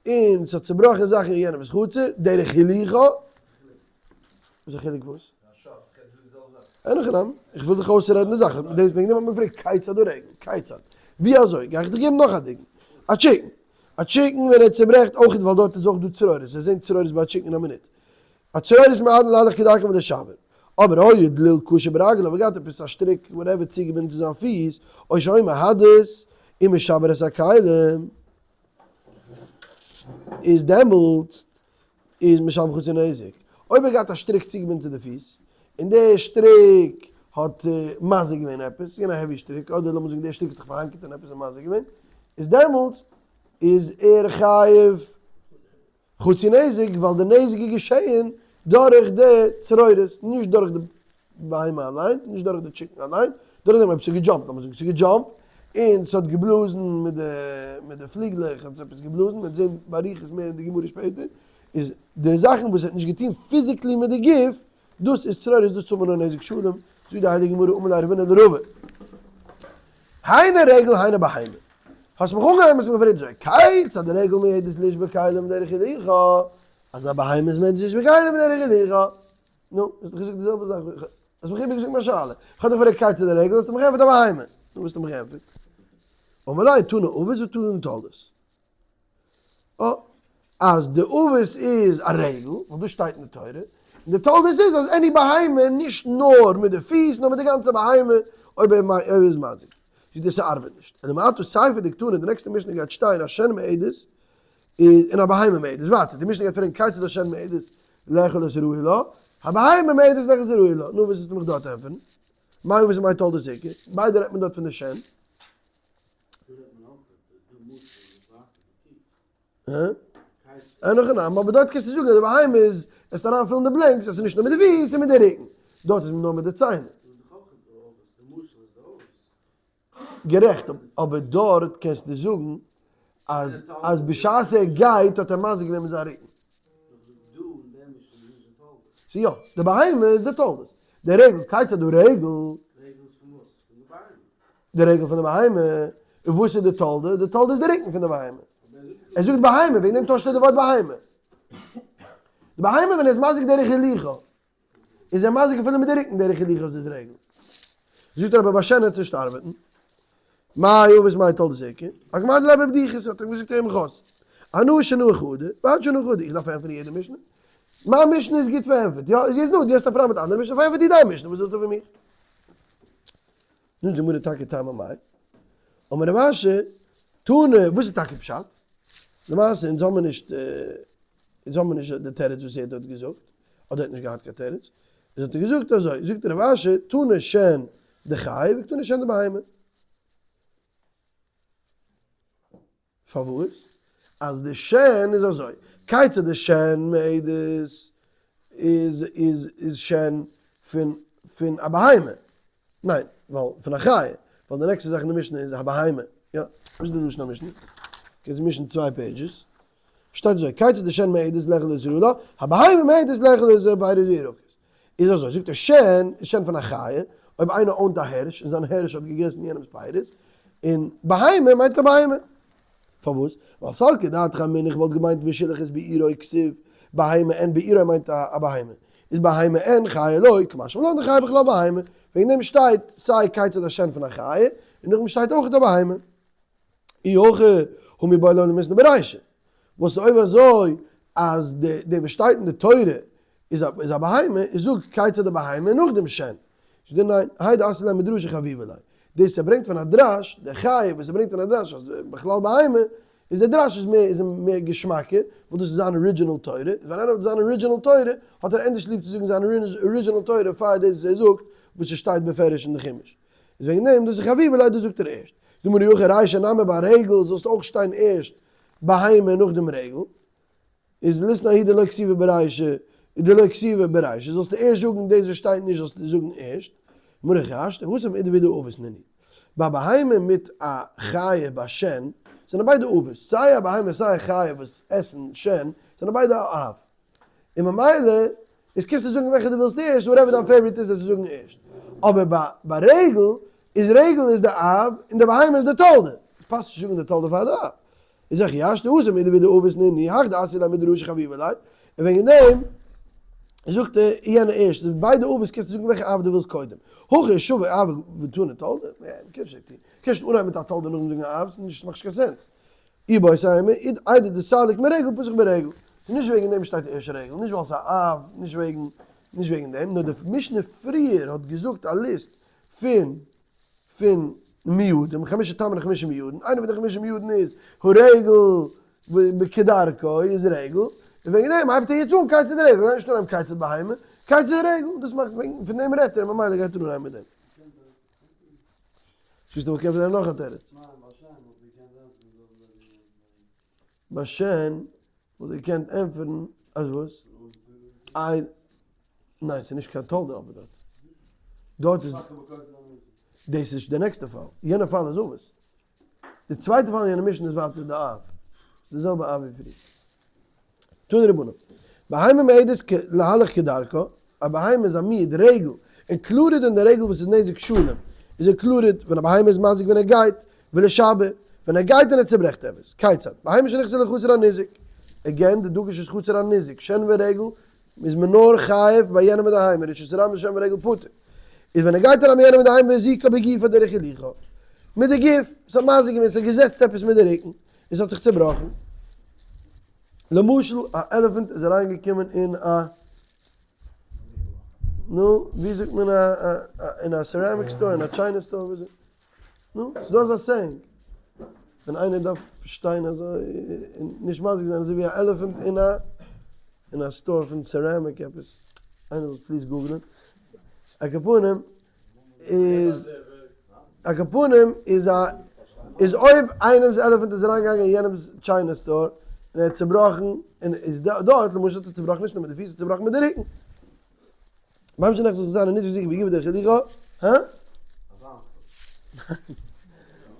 און ס'האט צובראכן זאכן אין יענעמ'ס חצר, דרך הליכה, וואס איז א חילוק וואס? אין הכי נמי, איך וויל דיך אויסרעדן די זאך, וועגן דעם האט מען געפרעגט כיצד הרגל, כיצד, ווי אזוי, גיי איך דיך געבן נאך א דוגמא, א chicken, א chicken ווען ער צוברעכט אויך ווייל דארט איז אויך דא צרורות, זיי זעהן צרורות ביי א chicken אין א מינוט, א צרורות מועדין להלך כדרכן ולשבר, אבער היה דליל קשור ברגליו, ער געהאט עפעס א שטריק whatever צוגעבינדן צו זיין פיס, או שהיו מהדות ומשבר את הכלים, איז דעמאלטס איז משלם חצי נזק. אויב ער געהאט א שטריק צוגעבינדן צו די פיס, און די שטריק האט מזיק געווען עפעס, ס'איז געווען א heavy שטריק, אדער לאמיר זאגן די שטריק האט זיך פארהאנקערט אין עפעס און מזיק געווען, איז דעמאלטס איז ער חייב חצי נזק, ווייל די נזק איז געשעהן דורך די צרורות, נישט דורך די בהמה אליין, נישט דורך די chicken אליין, דורך דעם אויב ס'איז גע jump ט, לאמיר זאגן ס'איז גע jump ט, און ס'האט געבלאזן מיט די מיט די פליגלעך האט עס עפעס געבלאזן, מ'וועט זען באריכות מער אין די גמרא שפעטער, איז די זאכן וואס ער האט נישט געטון physically מיט די גוף, דאס איז צרורות, דאס צאלט מען נאר נזק שלם, זאגט די הייליגע גמרא אמר ליה רבינא לרבא, היינו רגל היינו בהמה, האסט מיך אנגעהויבן האסט מיך געפרעגט אזוי, כיצד הרגל מועדת לשבור כלים בדרך הליכה, אז א בהמה איז מועדת לשבור כלים בדרך הליכה, נו, האסט דאך געזאגט די זעלבע זאך, האסט מיך איבערגעזאגט מיין שאלה, איך האב דיך געפרעגט כיצד הרגל, האסטו מיך געענטפערט א בהמה, נו וואס האסטו מיך געענטפערט? אמר ליה תנא אבות ותנא תולדות. אה, אז די אבות איז א רגל, ווייל דאס שטייט אין די תורה, און די תולדות איז אז any בהמה, נישט נאר מיט די פיס, נאר מיט די גאנצע בהמה, אויב ער איז מזיק. זאגט ער ס'ארבעט נישט. אלא מעתה סיפא דקתני, די נעקסטע משנה גייט שטיין השן מועדת, איז און א בהמה מועדת. ווייטער, די משנה גייט פרעגן כיצד השן מועדת לאכול את הראוי לה? הבהמה מעידת לאכול את הראוי לה, נו וואס וועסטו מיך דארט ענטפערן? מאי אבות ומאי תולדות איכא? ביידע רעדט מען דארט פון די שן. אין הכי נמי, אבער דארט קענסטו זאגן אז די בהמה איז, עסט אריינפילן די blanks, עס איז נישט נאר מיט די פיס, ס'איז מיט די רוקן. דארט איז נאר מיט די ציינער. גערעכט, אבער דארט קענסטו זאגן אז אז בשעת ער גייט האט ער מזיק געווען מיט זיין רוקן. ס'איז יא, די בהמה איז די תולדות. די רגל, כיצד דא רגל? די רגל פון די בהמה, און וואס איז די תולדה? די תולדה איז די רוקן פון די בהמה. ער זאגט בהמה, וועגן דעם טוישט ער די ווארט בהמה. די בהמה ווען ער איז מזיק דרך הליכה, איז ער מזיק אפילו מיט די רוקן דרך הליכה וואס איז רגל. זאגט ער אבער ביי שן וועט עס נישט ארבעטן. מאי אבות מאי תולדות איכא? אקמד ליה בבדיחות האט ער געזאגט אים חוץ. אנא שנא חדא, ואת שנא חדא, איך דארף פארענטפערן יעדע משנה? מיין משנה איז גוט פארענטפערט, יא? איז יעצט נו, דו האסט א פראבלעם מיט אנדערע משנה, פארענטפער דו דיין משנה, וואס ווילסטו פון מיר? נו, די גמרא טאקע טעמא מאי. אמר רב אשי, תנא, וואס איז טאקע פשט? למעשה אונז האמיר נישט, אונז האמיר נישט די תירוץ וואס ער האט דארט געזאגט, אדער ער האט נישט געהאט קיין תירוץ, איז האט ער געזאגט אזוי, זאגט רב אשי, תנא שן דחי וקתני שן דבהמה. פארוואס? אז די שן איז אזוי, כיצד די שן מעידות איז איז איז שן פון פון א בהמה, ניין, ווייל פון א חיה, ווייל די נעקסטע זאך אין די משנה איז א בהמה, יא, וואס איז די לשון המשנה? קענסט מישן צוויי pages, שטייט אזוי, כיצד די שן מעידות לאכול את הראוי לה, הבהמה מעידות לאכול את הפירות וירקות. איז אזוי, זאגט ער, שן איז שן פון א חיה, אויב איינער own ט א הערש און זיין הערש האט געגעסן יענעמ'ס פירות, און בהמה מיינט א בהמה. פארוואס? ווייל סלקא דעתך אמינא איך וואלט געמיינט ושילח את בעירו כתיב בהמה אין בעירו מיינט א בהמה, איז בהמה אין חיה לא, קא משמע לן דחיה בכלל בהמה, וועגן דעם שטייט סיי כיצד השן פון א חיה, און נאכדעם שטייט אויך א בהמה. אי הכי הא מיבעי ליה למיתנא ברישא. וואס אויב אזוי אז די די וואס שטייט אין די תורה איז א איז א בהמה, איז זאג כיצד די בהמה און נאכדעם שן. זאגט ער ניין, האי דאתי ליה מדרשא חביבא ליה. דאס ער ברענגט פון א דרש, די חיה וואס ער ברענגט פון א דרש אז בכלל בהמה, איז די דרש איז מער איז אים מער געשמאקער, ווייל דאס איז זיין original תורה, און ווען איינער האט זיין original תורה, האט ער ענדערש ליב צו זאגן זיין original תורה פאר דאס וואס ער זאגט וואס עס שטייט בפירוש אין די חומש. איז וועגן דעם דאס איז חביבא ליה דאס זאגט ער ערשט. זאגט מר יוחאי רישא נמי ביי רגל זאלסטו אויך שטיין ערשט בהמה נאך דעם רגל, איז ליתני ההיא דלא כתיבא ברישא דלא כתיבא ברישא זאלסטו ערשט זאגן דאס וואס שטייט נישט זאלסטו זאגן ערשט, גמרא הכי השתא התם אידי ואידי אבות נינהו. ביי בהמה מיט א חיה ביי שן זענען ביידע אבות, סיי א בהמה סיי א חיה וואס עסן שן זענען ביידע א אב. און ממילא איז קענסטו זאגן וועלכע דו ווילסט ערשט, whatever דיין favorite איז זאלסטו זאגן ערשט. אבער ביי ביי רגל איז רגל איז די אב און די בהמה איז די תולדה. עס פאסט נישט צו זאגן די תולדה פאר די אב. איז הכי השתא התם אידי ואידי אבות נינהו הך דאתי ליה מדרשא חביבא ליה, און וועגן דעם זאגט ער יענע ערשט. ביידע אבות קענסטו זאגן וועלכע אב דו ווילסט קודם. הכא שווה אב ותנא תולדה, מ'קען נישט אזוי טון. קענסט נישט אנהייבן מיט א תולדה נאכדעם זאגן א אב, ס'מאכט נישט קיין sense. איבעית אימא, איידי דסליק מרגל פתח ברגל. ס'איז נישט וועגן דעם שטייט ערשט רגל, נישט ווייל ס'איז א אב, נישט וועגן, נישט וועגן דעם, נאר די משנה פריער האט געזאגט א ליסט פון פון מועדים, חמשה תמין און חמשה מועדין, איינע פון די חמשה מועדין איז הרגל כדרכו איז רגל, און וועגן דעם הייבט ער יעצט אן כיצד רגל, גייט נישט אנהייבן כיצד בהמה, כיצד רגל, דאס מאכט וועגן פון דעם רעדט ער, ממילא גייט ער אנהייבן מיט דעם. זאגסט אבער קען זיין נאך א תירוץ. ביי שן וואלט ער געקענט ענטפערן אז וואס? איי ניין ס'איז נישט קיין תולדה אבער דארט דארט איז דאס איז די נעקסטע פאל יענע פאל איז אבות די צווייטע פאל אין יענע משנה איז ווייטער די אב ס'איז די זעלבע אב ווי פריער. תנו רבנן, בהמה מעידת להלך כדרכה, א בהמה איז א מועד, רגל, און קלארער דען די רגל וואס איז נזק שלם, איז ער קלארער ווען א בהמה איז מזיק ווען ער גייט, ולשבר, ווען ער גייט און ער צוברעכט עפעס, כיצד, בהמה שנכנסה לחצר הניזק, again די דגוש איז חצר הניזק, שן ורגל, איז מען נאר חייב ביי יענעם אינדערהיים, רשות הרבים שן ורגל פטור, איז ווען ער גייט אריין ביי יענעם אינדערהיים והזיקה בגופה דרך הליכה, מיט די גוף, עס האט מזיק געווען, עס האט געזעצט עפעס מיט די רוקן, עס האט זיך צעבראכן. למשל א elephant איז אריינגעקומען אין א, נו, ווי זאגט מען א א אין א ceramic store, אין א china store, ווי זאגט, נו, ס'איז דא אזא saying, ווען איינער דארף שטיין אזוי און נישט מזיק זיין אזוי ווי א elephant אין א אין א store פון ceramic עפעס. איינער זאל עס please google ען. על כל פנים איז על כל פנים איז א איז אויב איינעמס elephant איז אריינגעגאנגען אין יענעמס china store און ער האט צובראכן און איז דארט למשל האט ער צובראכן נישט נאר מיט די פיס ער האט צובראכן מיט די רוקן. ביים שנכנס זיך זיין נישט זיך בגיב דרך הליכה, הא?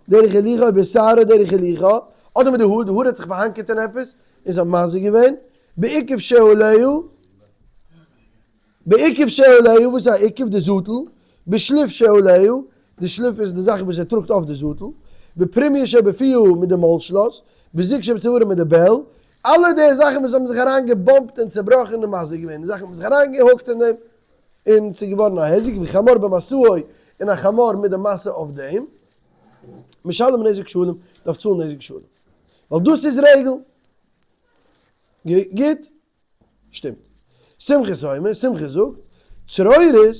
דרך הליכה בשערו דרך הליכה, אדער מיט די האר, די האר האט זיך פארהאנקערט אין עפעס, איז א מזיק געווען, בעקב שעליו, בעקב שעליו, וואס איז א עקב? די זאטל, בשליף שעליו, די שליף איז די זאך וואס ער טראגט אויף די זאטל, בפרומיא שבפיו מיט די מויל שלאס, בזוג שבצווארו מיט די בעל, אלע די זאכן וואס האבן זיך אריין גע bump ט און צעבראכן און מזיק געווען, די זאכן האבן זיך אריין גע hook ט אין דעם, און ס'איז געווארן א היזק, וחמור במשאו, און א חמור מיט די משא אויף דעם, משלם נזק שלם, דארף צאלן נזק שלם, ווייל דאס איז רגל. גוט? שטימט. סומכוס אומר, סומכוס זאגט, צרורות,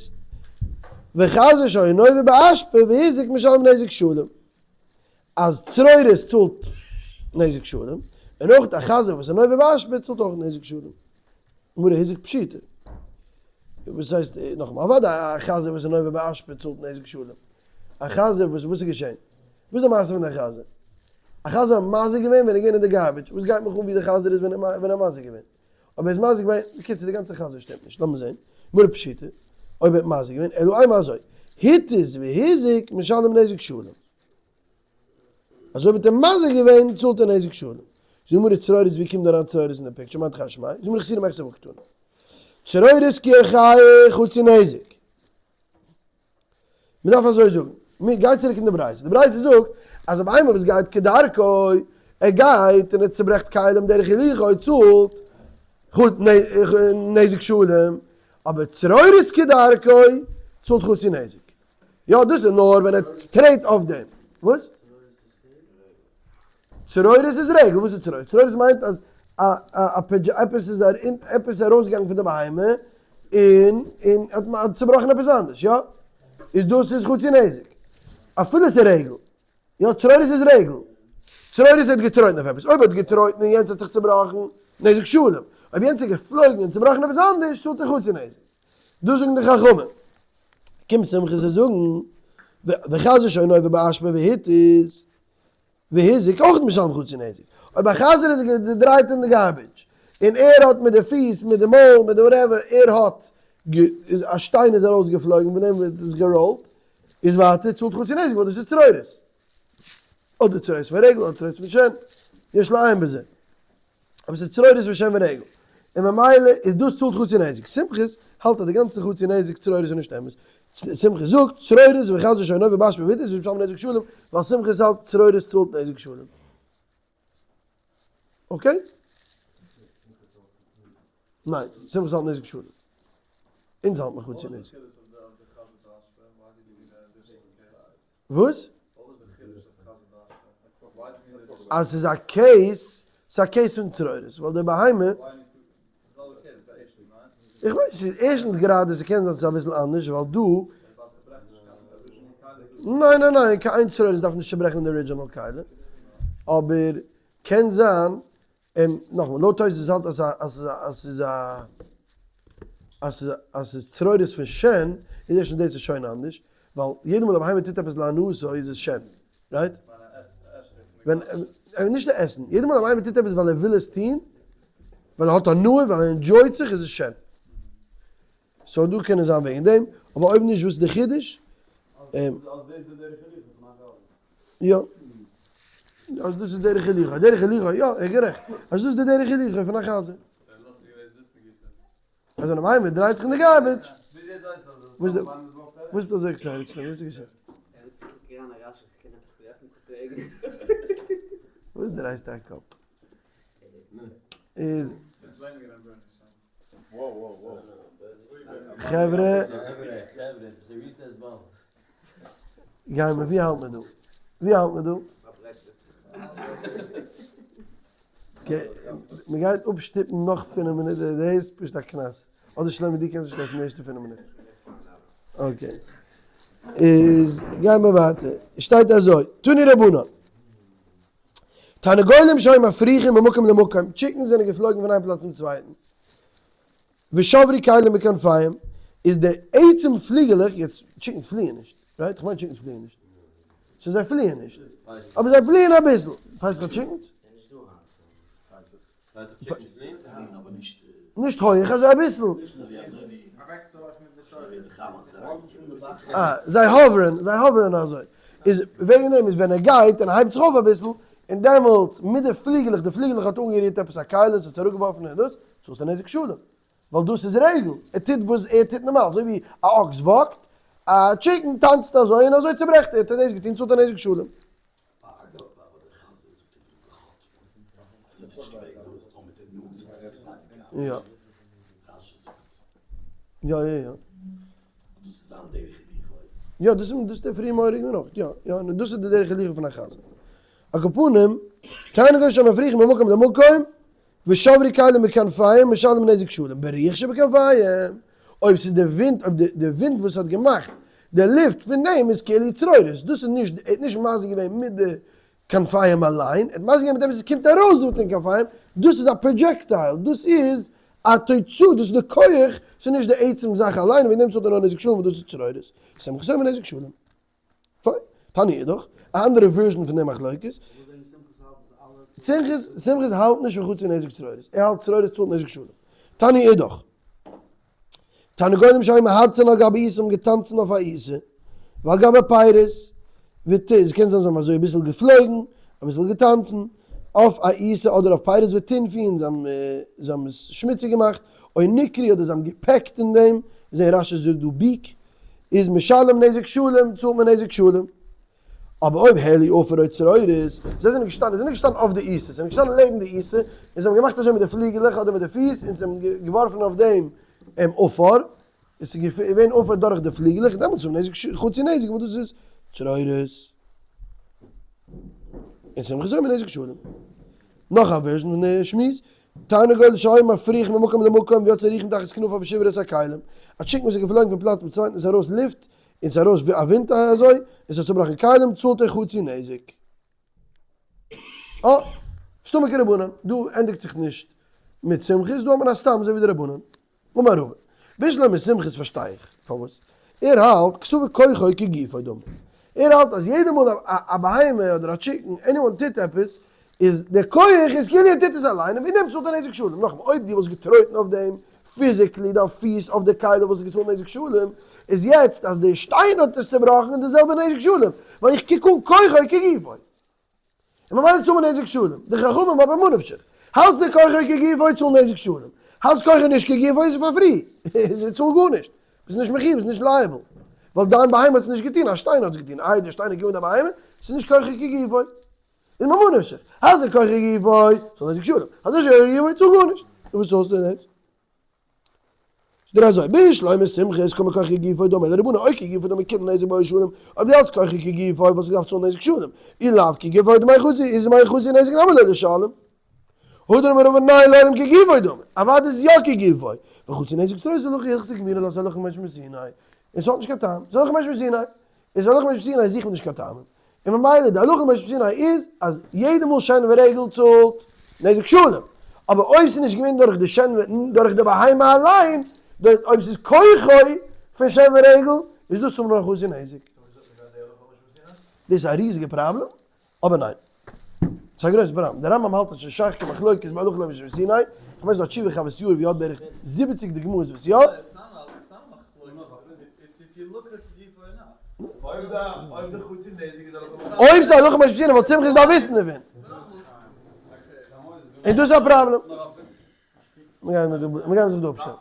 וחזיר שהיה נובר באשפה והזיק משלם נזק שלם. אז צרורות צאלט נזק שלם, און אויך א חזיר וואס איז נובר באשפה צאלט אויך נזק שלם. גמרא הזיק פשיטא. וואס הייסט, נאכאמאל, אוודאי א חזיר וואס איז נובר באשפה צאלט נזק שלם. א חזיר וואס, וואס איז געשען? וואס איז די מעשה פון די חזיר? א חזיר האט מזיק געווען ווען ער איז געווען אין די garbage, וואס גייט מיך אן ווי די חזיר איז ווען ער האט מזיק געווען? אויב ער איז מזיק געווען, בקיצור די גאנצע חזיר שטימט נישט, לאמיר זען, גמרא פשיטא, אויב ער האט מזיק געווען, אלא אימא אזוי, התיז והזיק משלם נזק שלם. אז אויב האט ער מזיק געווען צאלט ער נזק שלם. זאגט די גמרא צרורות ווי קומט אריין צרורות אין די picture, מאי דכר שמיה, זאגט די גמרא חסורי מחסרא והא קתני. צרורות כי אורחיה חצי נזק. מען דארף אזוי זאגן, מיר גיי צוריק אין די ברייתא, די ברייתא זאגט אז אויב איינער וואס גייט כדרכו, ער גייט און ער צוברעכט כלים דרך הליכו צאלט נזק שלם, אבער צרורות כדרכו צאלט חצי נזק. יא דאס איז נאר ווען ער טרעט אויף דעם. וואס? צרורות איז רגל, וואס איז צרורות? צרורות מיינט אז עפעס איז עפעס איז ארויסגעגאנגען פון די בהמה און און האט צובראכן עפעס אנדערש, יא? איז דאס איז חצי נזק. אפילו ס'איז רגל. יא, צרורות איז רגל. צרורות האט געטרויטן אויף עפעס. אויב האט געטרויטן און יענץ האט זיך צובראכן, נזק שלם. אויב יענץ איז געפלויגן און צובראכן עפעס אנדערש, צאלט ער חצי נזק. דאס זאגן די חכמים. קומט סומכוס זיי זאגן, וחזיר שהיה נובר באשפה והתיז, והזיק אויך משלם חצי נזק. אויב א חזיר איז געדרייט אין די garbage, און ער האט מיט די פיס, מיט די מויל, מיט די whatever, ער האט, איז א שטיין איז ארויסגעפלויגן פון דעם וואס איז גע roll ט, איז ווייטער צאלט חצי נזק ווייל דאס איז צרורות. אדער צרורות פון רגל אדער צרורות פון שן, יש לעיין בזה. אבער ס'איז צרורות פון שן ורגל. און ממילא איז דאס צאלט חצי נזק. סומכוס האלט אז די גאנצע חצי נזק צרורות איז נישט אמת. סומכוס זאגט, צרורות וחזיר שהיה נובר באשפה והתיז משלם נזק שלם, ווייל סומכוס האלט צרורות צאלט נזק שלם. okay? ניין, סומכוס האלט נזק שלם. אונז האלט מען חצי נזק. וואס? אז ס'איז א case, ס'איז א case פון צרורות, ווייל די בהמה, איך ווייס נישט, ערשטנס גראדע ס'קען זיין ס'איז אביסל אנדערש ווייל דא, ניין ניין ניין, קיין איין צרורות דארף נישט צוברעכן די original כלי, אבער קען זיין און נאכאמאל, לויט תוספות האלט אז אז אז ס'איז א אז ס'איז אז ס'איז צרורות פון שן, איז ערשטנס דאס איז שוין אנדערש, ווייל יעדע מאל א בהמה טוט עפעס להנאתו איז עס שן, right? ווען נישט די עסן, יעדע מאל א בהמה טוט עפעס ווייל ער וויל עס טון, ווייל ער האט הנאה, ווייל ער enjoy ט זיך, איז עס שן. so דא קען עס זיין וועגן דעם, אבער אויב נישט וואס איז די חידוש? יא. אז דאס איז דרך הליכה, דרך הליכה, יא, ער איז גערעכט. אז דאס איז די דרך הליכה פון א חזיר. אז ווען א בהמה דרייט זיך אין די garbage. וואס איז אזוי excited שלמה? וואס איז געשען? וואס דרייסטו א קאפ? איז חברה, גיי מיר, ווי האלט מען דא? ווי האלט מען דא? מען גייט אפשטופן נאך פינף מינוט, דאס איז פשוט א קנס. אדער שלמה דו קענסט נישט עסן די ערשטע פינף מינוט. okay. איז גייען מיר ווייטער. שטייט אזוי, תנו רבנן. תרנגולים שהיו מפריחים ממקום למקום, chickens זענען געפלויגן פון איין פלאץ צום צווייטן. ושברו כלים בכנפיהם, איז די עצם פליגעלעך, יעצט chickens פליען נישט, right? כ'מיין chickens פליען נישט. so זיי פליען נישט. אבער זיי פליען אביסל. פסח האט chickens? נישט הויעך, אזוי אביסל. אה, זיי hover ען, זיי hover ען אזוי. איז וועגן דעם איז ווען ער גייט און הייבט זיך אויף אביסל, און דעמאלטס מיט די פליגעלעך, די פליגעלעך האט אנגערירט עפעס א כלי און ס'האט אראפגעווארפן און דאס, צאלסטו נזק שלם. ווייל דאס איז רגל, ער טוט וואס ער טוט נארמאל, אזוי ווי א אקס walk ט, א chicken טאנצט אזוי און אזוי צוברעכט ער, האט ער דאס געטון צאלט ער נזק שלם. יא. יא יא יא. יא דאס איז דער פרי מורא'דיג מיר אויך, יא יא דאס איז די דרך הליכה פון א חזיר. על כל פנים, תרנגולים שמפריחים ממקום למקום, ושברו כלים בכנפיהם משלם נזק שלם, ברוח שבכנפיהם, אויב ס'איז די ווינט, אויב די ווינט וואס האט געמאכט די לופט פון דעם איז כאילו צרורות, דאס איז נישט, ער האט נישט מזיק געווען מיט די כנפיים אליין, ער האט מזיק געווען מיט עפעס וואס קומט ארויס פון די כנפיים, דאס איז א projectile, דאס איז א תוצאה, דאס איז די כח, ס'איז נישט די עצם זאך אליין, וועגן דעם צאלט ער נאר נזק שלם וואס דאס איז צרורות, סומכוס אומר נזק שלם. פיין, תניא אידך, א אנדערע version פון די מחלוקת. סומכוס האלט נישט פון חצי נזק צרורות, ער האלט צרורות צאלט נזק שלם. תניא אידך, תרנגולים שהיו מהדסין על גבי עיסה האבן געטאנצן אויף א עיסה, ועל גבי פירות, וט עס קען זיין זיי האבן אזוי אביסל געפלויגן, אביסל געטאנצן, אויף א עיסה אדער אויף פירות וטינפו און זיי האבן עס שמוציג געמאכט, או נקרו אדער זיי האבן געפעקט אין דעם, זעה רשי זאגט דא beak, איז משלם נזק שלם, צאלט מען נזק שלם. אבער אויב העלו עפר או צרורות, זיי זענען געשטאנען, זיי זענען נישט געשטאנען אויף די עיסה, זיי זענען געשטאנען לעבן די עיסה, און זיי האבן געמאכט אזוי מיט די פליגעלעך אדער מיט די פיס, און זיי האבן געווארפן אויף דעם עפר, עס איז געווען עפר דורך די פליגעלעך, דעמאלטס איז נזק חצי נזק, וואס דאס איז צרורות. און סומכוס אומר נזק שלם. נאך א version פון די שמועס, תרנגול שהיה מפריח ממקום למקום ויצאה רוח מתחת כנפיו ושבר את הכלים, א chicken וואס איז געפלויגן פון פלאץ צום צווייטן איז ארויס לופט און ס'איז ארויס א ווינט אזוי און ס'האט צובראכן כלים צאלט ער חצי נזק. אה! סתמא כרבנן, דא ענדיגט זיך נישט מיט סומכוס, דא האט מען א סתם אזוי ווי די רבנן. אמר רבא, בשלמא סומכוס פארשטיי איך פארוואס ער האלט קסבר כוחו כגופו דמי, ער האלט אז יעדע מאל א בהמה אדער א chicken anyone טוט עפעס איז דער כח איז כאילו ער טוט עס אליין און וועגן דעם צאלט ער נזק שלם, נאכאמאל אויב דו וואלסט געטרויטן אויף דעם physically דיין פיס אויף די כלי וואלסטו געצאלט נזק שלם, איז יעצט אז די שטיין האט עס צובראכן איז די זעלבע נזק שלם, ווייל איך קוק אן כוחו כגופו. און ממילא צאלט מען נזק שלם. די חכמים אבער ממה נפשך. האלטסט די כוחו כגופו צאל נזק שלם. האלטסט כוחו נישט כגופו איז for free. צאל גארנישט. ביסט נישט מחיוב, ביסט נישט liable. ווייל דיין בהמה האט עס נישט געטון, א שטיין האט עס געטון. איי די שטיין איז געווען די בהמה? ס'איז נישט כוחו כגופו. איז ממה נפשך. האלטסט די כוחו כגופו, צאל נזק שלם. האלטסט נישט כוחו כגופו, צאל גארנישט. און וואס צאלסטו דען? ס'דער אזוי, בשלמא סומכוס קאמר כוחו כגופו דמי לרבנן או כגופו דמי כוליה נזק בעי שלם, אויב דו האלטסט כוחו כגופו וואלסטו געדארפט צאלן נזק שלם, אי לאו כגופו דמי חצי איז דמי חצי נזק נמי לא לשלם. הדר אמר רבא ניין לעולם כגופו דמי, אוודאי איז יא כגופו, וחצי נזק צרורות הלכה הלכתא גמירי לה ס'איז הלכה למשה מסיני, און ס'האט נישט קיין טעם, ס'איז הלכה למשה מסיני, איז הלכה למשה מסיני זוכט מען נישט קיין טעמים, און ממילא די הלכה למשה מסיני איז אז יעדע מאל שן ורגל צאלט נזק שלם, אבער אויב ס'איז נישט געווען דורך די שן דורך די בהמה אליין, אויב ס'איז כוחו פון שן ורגל, איז דאס צאלט מען נאר חצי נזק. דאס איז א ריזיגע פראבלעם, אבער ניין. ס'איז א גרויס פראבלעם. דער רמב ם האלט אז ס'איז שייך קיין מחלוקת בהלכה למשה מסיני, כ'ווייס דא א תשובה חוות יאיר ווי האט בערך 70 דוגמאות וואס יא. אויב ס'איז הלכה למשה מסיני וואלט סומכוס דארף וויסן דערפון. און דאס איז א פראבלעם. מ'גייען זיך דא אפשטעלן.